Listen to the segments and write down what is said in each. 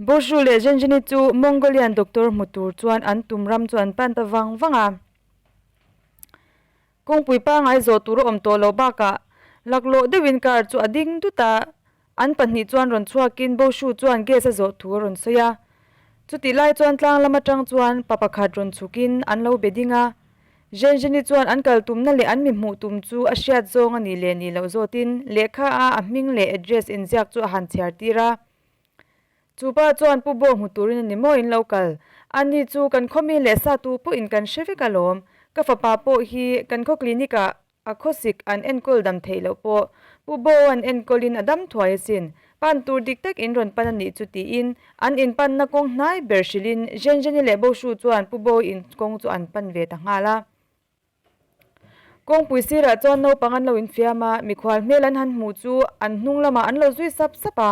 Boshu leh Zhenzheni chu Mongolian doctor hmu tur chuan an tum ram chu an pan ta vang vang a. Kawngpui pangai zawh tur a awm tawh loh bakah laklawh deuhin car chu a ding dut a, an pahnih chuan rawn chhuakin Boshu chuan gas a zawh thu a rawn sawi a. Chutih lai chuan tlang lam atang chuan pa pakhat rawn chhukin an lo be ding a. Zhenzheni chuan an kal tumna leh an mi hmuh tum chu a hriat zawng a nih leh nih loh zawtin lehkha a a hming leh address inziak chu a han chhiar tir a. Chu pa chuan Pu Bo hmu turin a ni maw in lo kal? Ani chu kan khaw mi leh sa tu pawhin kan hre vek alawm. Ka fapa pawh hi kan khaw clinic ah a khawsik an enkawl dam theih loh pawh Pu Bo an enkawlin a dam thuai asin. Pan tur dik tak in rawn pan a nih chu tiin an inpanna kawng hnai ber hrilhin Zhenzheni leh Bo Shu chuan Pu Bo in kawng chu an pan ve ta nghal a. Kawngpui sirah chuan naupang an lo infiam a, mikhual hmel an han hmuh chu an hnung lamah an lo zui sap sap a.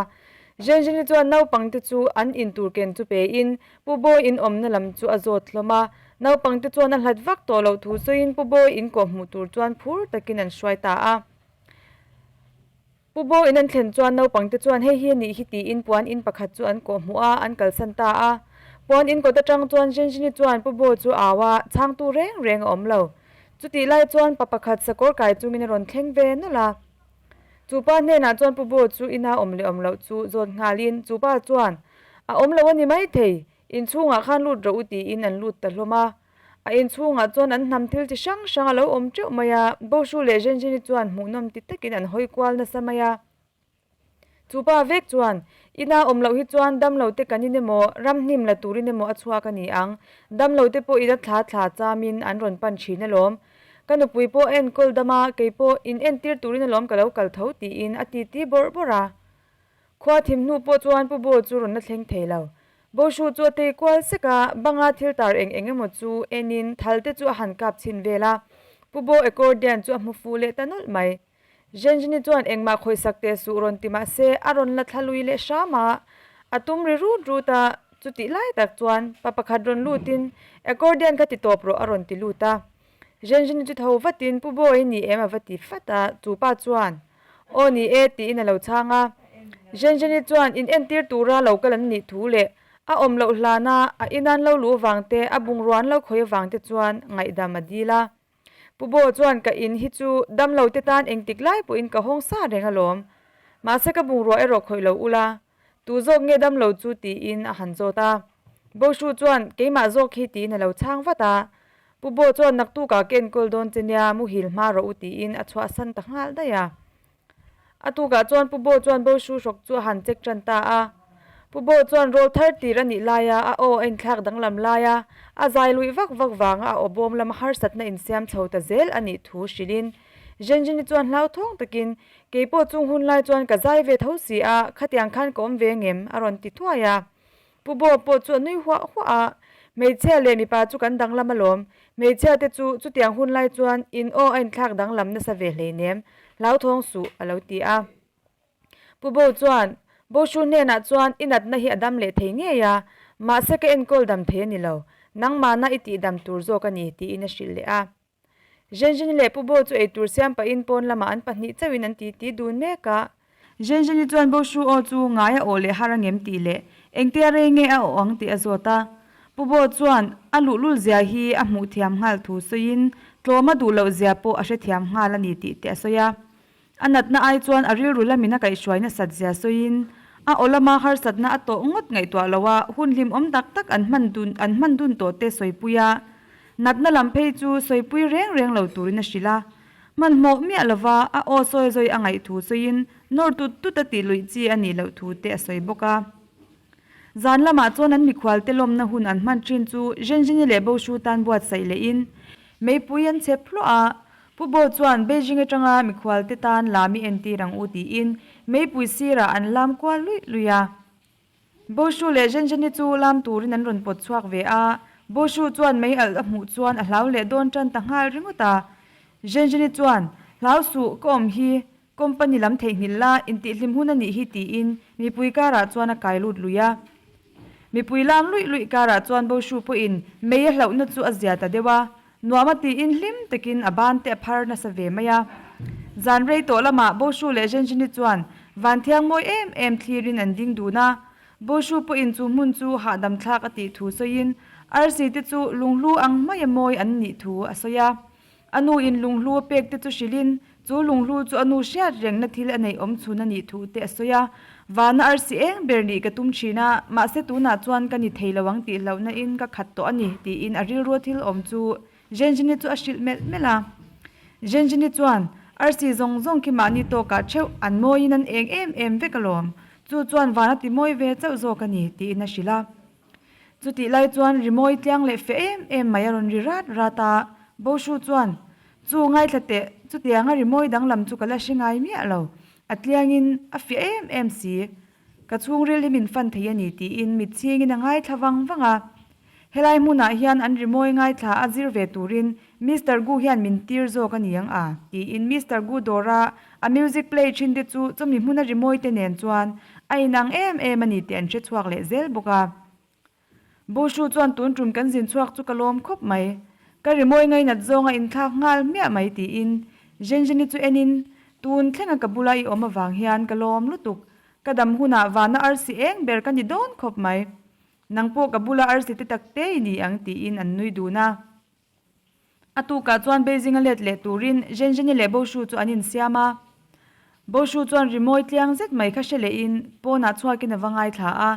Zhenzheni chuan naupangte chu an intur ken chu pein Pu Bawi in awmna lam chu a zawt hlawm a. Naupangte chuan a hlat vak tawh loh thu sawiin Pu Bawi in kawhhmuh tur chuan phur takin an hruai ta a. Pu Bo in an thlen chuan naupangte chuan hei hi a nih hi tiin puan in pakhat chu an kawh hmuh a, an kalsan ta a. Puan in kawt atang chuan Zhenzhini chuan Pu Bo chu au a, chhangtu reng reng a awm lo. Chutih lai chuan pa pakhat sakawr kai chungin a rawn thleng ve nawlh a. Chu pa hnenah chuan Pu Bo chu ina awm leh awm loh chu zawt nghalin chu pa chuan, A awm lo a ni maithei, inchhungah khan lut rawh u tiin an lut ta hlawm a. A inchhungah chuan an hnam thil chi hrang hrang a lo awm teuh mai a, Boshu leh Zhenzhini chuan hmuhnawm ti takin an hawi kual nasa mai a. Chu pa vek chuan, Ina awm loh hi chuan damlo te kan in emaw, ramhnim la turin emaw a chhuak a ni ang. Damlo te pawh ina thla thla chamin an rawn pan thin alawm. Ka nupui pawh a enkawl dam a, kei pawh in entir turin alawm ka lo kal tho tiin a titi bawrh bawrh a. Khua thim hnu pawh chuan Pu Bo chu rawn la thleng thei lo. Bo Shu chu a tei kual sek a, banga thil tar eng eng emaw chu enin thal te chu a han kap chhin vel a. Pu Bo accordion chu a hmu fuh leh ta nawlh mai. Zhenzhini chuan engmah khawisak teh suh rawn ti mah se a rawn la thla lui leh hram a, a tum ri rut rut a, chutih lai tak chuan pa pakhat rawn lutin accordion kha ti tawp rawh a rawn ti lut a. Zhenzhini chu tho vatin Pu Bo i ni em a va ti fat a, chu pa chuan Aw ni e tiin a lo chhang a. Zhenzheni chuan in entir tura lo kal an nih thu leh a awm loh hlana a inan lo luh vang te, a bungrua an lo khawi avang te chuan ngaihdam a dil a. Pu Bo chuan ka in hi chu damlo te tan engtik lai pawhin ka hawng sa reng alawm. Mahse ka bungrua erawh khawih lo ula, tu zawk nge damlo chu tiin a han zawt a. Bo Shu chuan keimah zawk hi tiin a lo chhang vat a. Pu Bo chuan naktukah ka enkawl dawn che nia, muhil hma rawh u tiin a chhuahsan ta nghal daih a. A tukah chuan Pu Bo chuan Bo Shu hrawk chu a han check tan ta a. Pu Bo chuan rawl thar tir a nih laia a aw a inthlak danglam laia a zai luih vak vak vanga a aw bawm lama harsatna insiam chho ta zel a nih thu hrilhin Zhenzheni chuan hlauthawng takin, Kei pawh chung hun lai chuan ka zai ve tho si a, khatiang khan ka awm ve ngem a rawn ti thuai a. Pu Bo pawh chu a nui huah huah a, Hmeichhia leh mipa chu kan danglam alawm. Hmeichhia te chu chutiang hun lai chuan in aw a inthlak danglam nasa ve hleinem, hlauthawng suh, a lo ti a. Pu Bo chuan, Bo Shu hnenah chuan i natna hi a dam leh thei ngei a, mahse ka enkawl dam thei a ni lo, nangmahna i tihdam tur zawk a ni, tiin a hrilh leh a. Zhenzheni leh Pu Bo chu eitur siam pahin pawn lamah an pahnih chauhin an titi dun mek a. Zhenzheni chuan Bo Shu aw chu ngai a awh leh har angem tih leh engtia rei nge a awh ang tih a zawt a. Pu Bo chuan a luhlul zia hi a hmuh thiam nghal thu sawiin tlawm a duh loh zia pawh a hrethiam nghal a ni tih te a sawi a. A natna ai chuan a rilru lamin a kaihhruai nasat zia sawiin a aw lama harsatna a tawh ngawt ngaihtuah lo a, hun hlimawm tak tak an hman dun an hman dun tawh te sawipui a, natna lam phei chu sawipui reng reng lo turin a hrilh a. Hmanhmawh miah lova a aw sawi zawi a ngaih thu sawiin nawr tut tut a tih luih chi a nih loh thu te a sawi bawk a. Zan lamah chuan an mikhual te lawmna hun an hman thin chu Zhenzheni leh Boshu tan buatsaih lehin meipui an chep hluah a, Pu Bo chuan Beijing atanga mikhual te tan lam i entir ang u tiin meipui sirah an lam kual luih luih a. Boshu leh Zhenzheni chu lam turin an rawn pawt chhuak ve a, Boshu chuan mei alh a hmuh chuan a hlau leh dawn tan ta nghal ringawt a. Zhenzheni chuan, Hlau suh, ka awm hi, Company lam theihnghilh la, intihhlim hun a nih hi tiin mipui karah chuan a kai lut lui a. Mipui lam luih luih karah chuan Boshu pawhin mei a hlauhna chu a zia ta deuh a, nuam a tiin hlim takin a ban te a phar nasa ve mai a. Zan rei tawh lamah Boshu leh Zhenzhini chuan van thiang mawi em em thlirin an ding dun a. Boshu pawhin chu hmun chu hahdam thlak a tih thu sawiin arsi te chu lunghlu ang maia mawi an nih thu a sawi a. A nu in lunghlu a pek te chu hrilhin chu lunghlu chu a nu hriat rengna thil a neih awm chhun a nih thu te a sawi a. Vana arsi eng ber nih ka tum thin a, mahse tunah chuan ka ni thei lo ang tih hlauhna in ka khat tawh a ni tiin a rilrua thil awm chu Zhenzhini chu a hrilh melh melh a. Zhenzhini chuan, Arsi zawng zawng khi mahni tawkah theuh an mawiin an eng em em vek alawm, chu chuan van a ti mawi ve chauh zawk a ni, tiin a hrilh a. Chutih lai chuan rimawi tliang leh feh em em mai a rawn ri rat rat a, Boshu chuan, Chu ngaithla teh, chutianga rimawi danglam chu ka la hre ngai miah lo, a tliangin a fiah em em si. Ka chhungril hi min fan thei a ni tiin mitchhingin a ngaithla vang vang a. Helai hmunah hian an rimawi ngaithla a zir ve turin Mister Gu hian min tir zawk a ni ang a tiin Mister Gu dawra a music play thin te chu chumi hmuna rimawi te nen chuan a inang em em a ni tih an hre chhuak leh zel bawk a. Bushu chuan tun tum kan zin chhuak chu ka lawm khawp mai. Ka rimawi ngainat zawnga inthlak nghal hmiah mai tiin Zhenzheni chu enin tun thlenga ka bula i awm avang hian ka lawm lutuk. Ka dam hunah vana arsi eng ber ka ni dawn khawp mai. Nang pawh ka bula arsi te tak te i ni ang tiin an nui dun a. A tukah chuan Beijing a let leh turin Zhenzheni leh Boshu chu an insiam a. Boshu chuan rimawi tliang zet mai kha hre lehin pawnah chhuakin a va ngaithla a.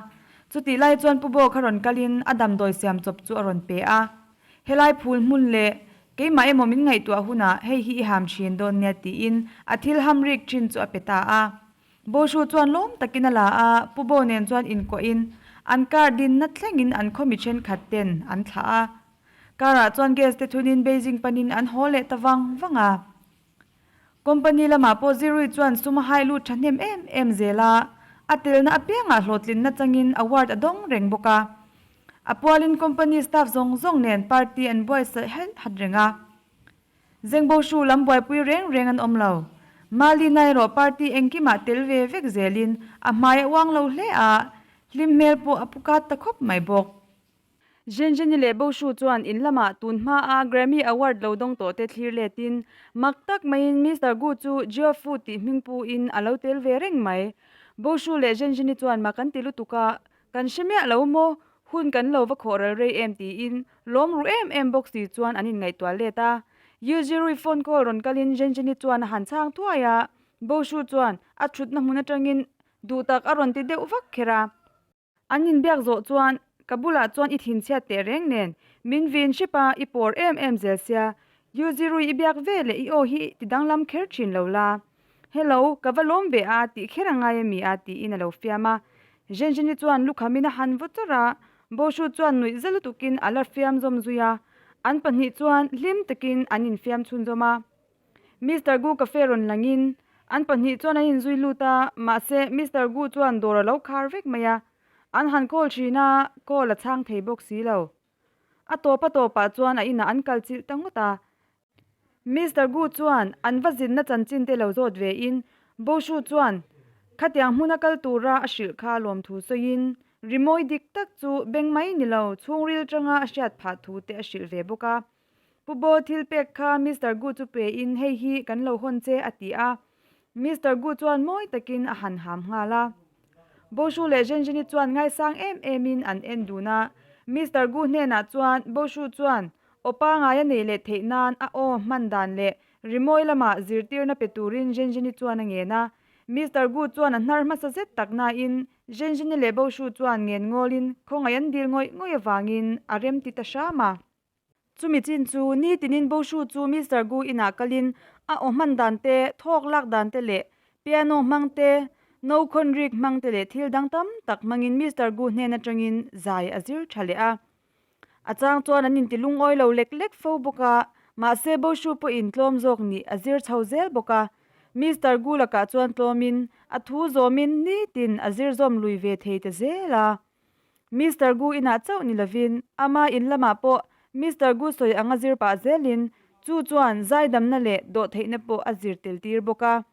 Chutih lai chuan Pu Bo kha rawn kalin a damdawi siam chawp chu a rawn pe a. Helai phul hmun leh keimah emaw min ngaihtuah hunah hei hi i ham thin dawn nia tiin a thil ham rik thin chu a pe ta a. Boshu chuan lawm takin a la a, Pu Bo nen chuan inkuahin an car dinna thlengin an khaw mi thenkhat ten an thlah a. Car-ah chuan gas te thunin Beijing panin an haw leh ta vang vang a. Company lamah pawh Zirui chuan sum a hai lut thahnem em em zel a, a telna apiangah hlawhtlinna changin award a dawng reng bawk a. A pualin company staff zawng zawng nen party an buaisa helh hat reng a. Zengbo hru lam buaipui reng reng an awm lo. Mali na erawh party engkimah tel ve vek zelin a hmai a uang lo hle a, hlim hmel pawh a pu kat ta khawp mai bawk. Zhenzheni leh Boshu chuan in lamah tun hmaa Grammy Award lo dawng tawh te thlir letin mak tak maiin Mister Gu chu Geoff Fu tih hming puin a lo tel ve reng mai. Boshu leh Zhenzheni chuan mak an ti lutuk a, Kan hre miah lo maw? Hun kan lo va khawh ral rei em tiin lawm ru em em bawk si chuan an inngaihtuah let a. Yu Zirui phone call rawn kalin Zhenzheni chuan a han chhang thuai a, Boshu chuan a thutna hmun atangin duh tak a rawn ti deuh vak kher a. An inbiak zawh chuan ka bulah chuan i thinchhiat teh reng nen min vin hrep a, i pawr em em zel sia, U Zirui i biak ve leh i aw hi ti danglam kher thin lo la. Hello, ka va lawm ve a tih kher a ngai a mi a tiin a lo fiam a. Zhenzheni chuan lukhamin a han vaw chawrh a, Boshu chuan nuih za lutukin a la fiam zawm zui a, an pahnih chuan hlim takin an infiam chhunzawm a. Mister Gu cafe rawn langin an pahnih chuan an inzui lut a, mahse Mister Gu chuan dawr a lo khar vek mai a, an han call thin a, call a chhang thei bawk si lo. A tawp a tawpah chuan a inah an kal chilh ta ngawt a. Mister Gu chuan an va zinna chanchin te lo zawt ve in, Boshu chuan khatiang hmuna kal tura a hrilh kha lawmthu sawiin, rimawi dik tak chu beng mai ni lo chhungril tanga a hriat phah thu te a hrilh ve bawk a. Pu Bo thil pek kha Mister Gu chu pe in hei hi kan lo hawn che a ti a. Mister Gu chuan mawi takin a han ham nghal a. Boshu leh Zhenzheni chuan ngaisang em em in an en dun a. Mister Gu hnenah chuan Boshu chuan aw pangai a neih leh theih nan a aw hman dan leh rimawi lamah zirtirna pe turin Zhenzheni chuan a ngen a. Mister Gu chuan a hnar hmasa zet tak nain Zhenzheni leh Boshu chuan ngen ngawlin khawngaih an dil ngawih ngawih avangin a remti ta hram a. Chumi chin chu nitinin Boshu chu Mister Gu inah kalin a aw hman dan te, thawk lak dan te leh piano hmang te, no khawn rik hmang te leh thil dang tam tak hmangin Mister Gu hnen atangin zai a zir tha leh a. A chang chuan an inti lungawi lo lek lek fo bawk a, mahse Boshu pawhin tlawm zawk nih a zir chho zel bawk a. Mister Gu lakah chuan tlawmin a thu zawmin nitin a zir zawm lui ve thei ta zel a. Mister Gu inah chauh ni lovin ama in lamah pawh Mister Gu sawi anga zir pah zelin chu chuan zaidamna leh dawhtheihna pawh a zir tel tir bawk a.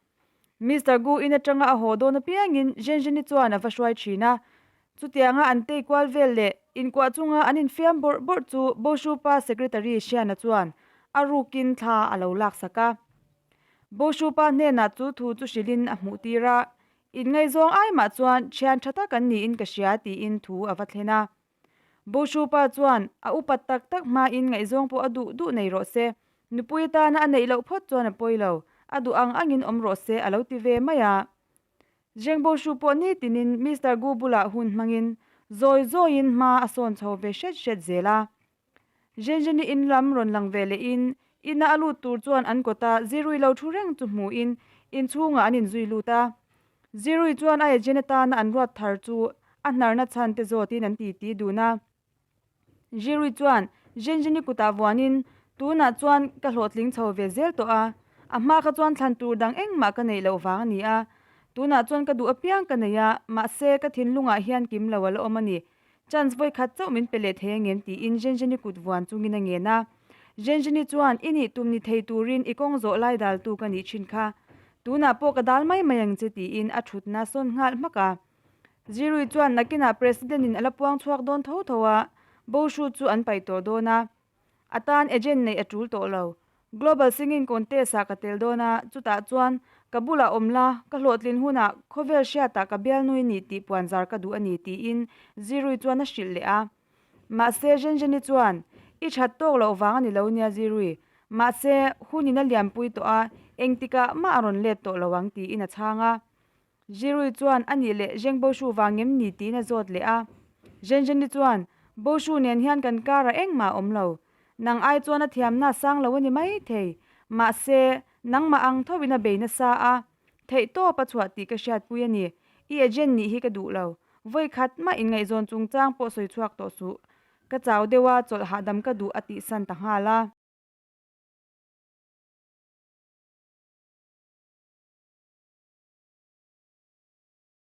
Mister Gu in atanga a haw dawn apiangin Zhenzheni chuan a va hruai thin a. Chutianga an tei kual vel leh inkuah chunga an infiam bawrh bawrh chu Boshu pa Secretary Hriana chuan a rukin thla a lo laksak a. Boshu pa hnenah chu thu chu hrilhin a hmuh tir a. Inngaihzawng ai mah chuan thian tha tak an niin ka hria tiin thu a va thlen a. Boshu pa chuan a upat tak tak hmain ngaihzawng pawh a duh duh nei rawh se, nupui atana a neih loh phawt chuan a pawi lo, a duh ang angin awm rawh se a lo ti ve mai a. Zheng Boshu pawh nitinin Mister Gu bulah hun hmangin zawi zawiin hma a sawn chho ve hret hret zel a. Zhenzheni in lam rawn lang ve lehin ina a lut tur chuan an kawta Zirui lo thu reng chu hmuhin inchhungah an inzui lut a. Zirui chuan a agent atana an ruat thar chu a hnarna chhan te zawtin an titi dun a. Zirui chuan Zhenzheni kutah vuanin, Tunah chuan ka hlawhtling chho ve zel tawh a, a hma kha chuan thlan tur dang engmah ka neih loh vang a ni a. Tunah chuan ka duh apiang ka nei a, mahse ka thinlungah hian kim lo a la awm a ni. Chance vawi khat chauh min pe leh thei a ngen tiin Zhenzheni kut vuan chungin a ngen a. Zhenzheni chuan, I nih tum ni thei turin i kawng zawh lai daltu ka nih thin kha. Tunah pawh ka dal mai mai ang che tiin a thutna sawn nghal hmak a. Zirui chuan nakinah President in a la puang chhuak dawn tho tho a, Boshu chu an paih tawh dawn a. A tan agent neih a tul tawh lo. Global Singing Contest ah ka tel dawn a, chutah chuan ka bulah awm la, ka hlawhtlin hunah khawvel hriatah ka bialnui ni tih puanzar ka duh a ni tiin Zirui chuan a hrilh leh a. Mahse Zhenzheni chuan, I that tawk loh vang a ni lo nia Zirui, mahse hunin a lianpui tawh a, engtikah mah a rawn let tawh lo ang tiin a chhang a. Zirui chuan a nih leh Zheng Boshu vang em ni tiin a zawt leh a. Zhenzheni chuan, Boshu nen hian kan karah engmah a awm lo. Nang ai chuan a thiamna a sang lo a ni mai thei. Mahse, nangmah ang thoin a bei nasa a. Theih tawp a chhuah tih ka hriatpui a ni. I agent nih hi ka duh lo. Vawi khat mah inngaihzawn chungchang pawh sawi chhuak tawh suh. Ka chau deuh a, chawlh hahdam ka duh a tihsan ta nghal a.